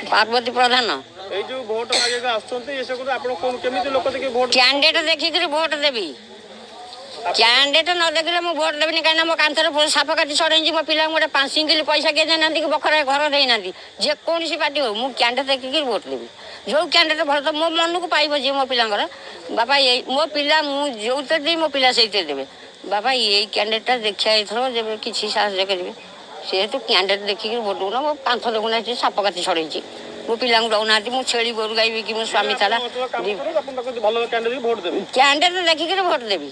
ପାର୍ବତୀ ପ୍ରଧାନ। ଏଇ ଯୋଉ ଭୋଟ ମାଗିବାକୁ ଆସୁଛନ୍ତି, ଏସବୁ ଆପଣ କଣ କେମିତି ଲୋକ ଦେଖି ଭୋଟ? କ୍ୟାଣ୍ଡିଡେଟ୍ ଦେଖିକିରି ଭୋଟ ଦେବି। କ୍ୟାଣ୍ଡିଡେଟ୍ ନ ଦେଖିଲେ ମୁଁ ଭୋଟ ଦେବିନି, କାହିଁକିନା ମୋ କାନ୍ଥରେ ସାପ କାଟି ଛଡ଼େଇଛି। ମୋ ପିଲାଙ୍କୁ ଗୋଟେ 5 ସିଙ୍ଗିଲ ପଇସା କିଏ ଦେଇନାହାନ୍ତି କି ବଖରା ଘର ଦେଇନାହାନ୍ତି। ଯେକୌଣସି ପାର୍ଟି ହଉ, ମୁଁ କ୍ୟାଣ୍ଡିଡେଟ୍ ଦେଖିକିରି ଭୋଟ ଦେବି। ଯୋଉ କ୍ୟାଣ୍ଡିଡେଟ୍ ଭଲ ତ ମୋ ମନକୁ ପାଇବ, ଯିଏ ମୋ ପିଲାଙ୍କର ବାପା, ଏଇ ମୋ ପିଲା, ମୁଁ ଯୋଉଥିରେ ଦେବି ମୋ ପିଲା ସେଇଥିରେ ଦେବେ। ବାପା, ଏଇ କ୍ୟାଣ୍ଡିଡେଟ୍ଟା ଦେଖିବା, ଏଥର ଯେବେ କିଛି ସାହାଯ୍ୟ କରିବେ। ସେହେତୁ କ୍ୟାଣ୍ଡିଡେଟ୍ ଦେଖିକିରି ଭୋଟ ଦେବୁନା। ମୋ କାନ୍ଥ ଦେଖୁନାହାନ୍ତି, ସାପ କାଟି ଛଡ଼େଇଛି। ମୋ ପିଲାଙ୍କୁ ଦଉନାହାନ୍ତି। ମୁଁ ଛେଳି ଗୋରୁ ଗାଈ ବିକି ମୋ ସ୍ୱାମୀ ଥିଲା। କାମ କରନ୍ତୁ, ଆପଣ ତାକୁ ଭଲ କ୍ୟାଣ୍ଡିଡେଟ୍ ଭୋଟ ଦେବେ। କ୍ୟାଣ୍ଡିଡେଟ୍ ଦେଖିକିରି ଭୋଟ ଦେବି,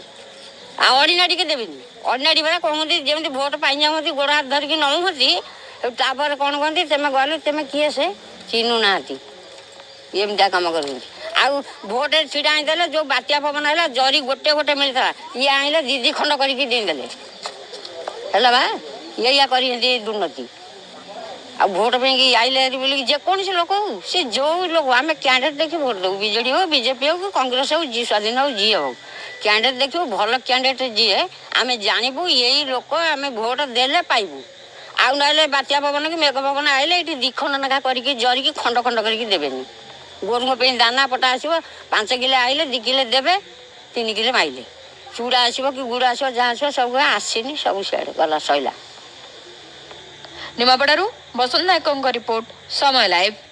ଆଉ ଅଡ଼ିନାଡ଼ିକି ଦେବିନି। ଅଡ଼ିନାଡ଼ି ବେଳେ କହନ୍ତି, ଯେମିତି ଭୋଟ ପାଇଯାଉନ୍ତି, ଗୋଡ଼ ହାତ ଧରିକି ନଉଛନ୍ତି, ତାପରେ କ'ଣ କହନ୍ତି, ତେମେ ଗଲେ ତେମେ କିଏ, ସେ ଚିହ୍ନୁନାହାନ୍ତି। ଏମିତିଆ କାମ କରୁଛନ୍ତି। ଆଉ ଭୋଟ ଛିଡ଼ା ଆଣିଦେଲେ, ଯୋଉ ବାତ୍ୟା ପବନ ହେଲା, ଜରି ଗୋଟେ ଗୋଟେ ମିଳିଥିଲା, ଇଏ ଆଣିଲେ ଦି ଦି ଖଣ୍ଡ କରିକି ଦେଇଦେଲେ। ହେଲା ବା, ଏଇଆ କରିଛନ୍ତି ଦୁର୍ନୀତି। ଆଉ ଭୋଟ ପାଇଁକି ଆଇଲେ ହେରି ବୋଲିକି, ଯେକୌଣସି ଲୋକ ହଉ, ସେ ଯୋଉ ଲୋକ, ଆମେ କ୍ୟାଣ୍ଡିଡେଟ୍ ଦେଖି ଭୋଟ ଦେବୁ। ବିଜେଡ଼ି ହଉ, ବିଜେପି ହଉ କି କଂଗ୍ରେସ ହଉ, ଯିଏ ସ୍ୱାଧୀନ ହଉ, ଯିଏ ହଉ, କ୍ୟାଣ୍ଡିଡେଟ୍ ଦେଖିବୁ। ଭଲ କ୍ୟାଣ୍ଡିଡେଟ୍ ଯିଏ, ଆମେ ଜାଣିବୁ ଏଇ ଲୋକ, ଆମେ ଭୋଟ ଦେଲେ ପାଇବୁ। ଆଉ ନହେଲେ ବାତ୍ୟା ପବନ କି ମେଘ ପବନ ଆଇଲେ ଏଇଠି ଦି ଖଣ୍ଡ ଲେଖା କରିକି ଜରିକି ଖଣ୍ଡ ଖଣ୍ଡ କରିକି ଦେବେନି। ଗୋରୁଙ୍କ ପାଇଁ ଦାନା ପଟା ଆସିବ, 5 କିଲୋ ଆଇଲେ 2 କିଲୋ ଦେବେ, 3 କିଲୋ ମାଇଲେ। ଚୁଡ଼ା ଆସିବ କି ଗୁଡ଼ ଆସିବ, ଯାହା ଆସିବ ସବୁ ଆସିନି, ସବୁ ସିଆଡ଼େ ଗଲା, ସଇଲା। ନିମାପଡ଼ାରୁ ବସନ୍ତ ନାୟକଙ୍କ ରିପୋର୍ଟ, ସମୟ ଲାଇଭ୍।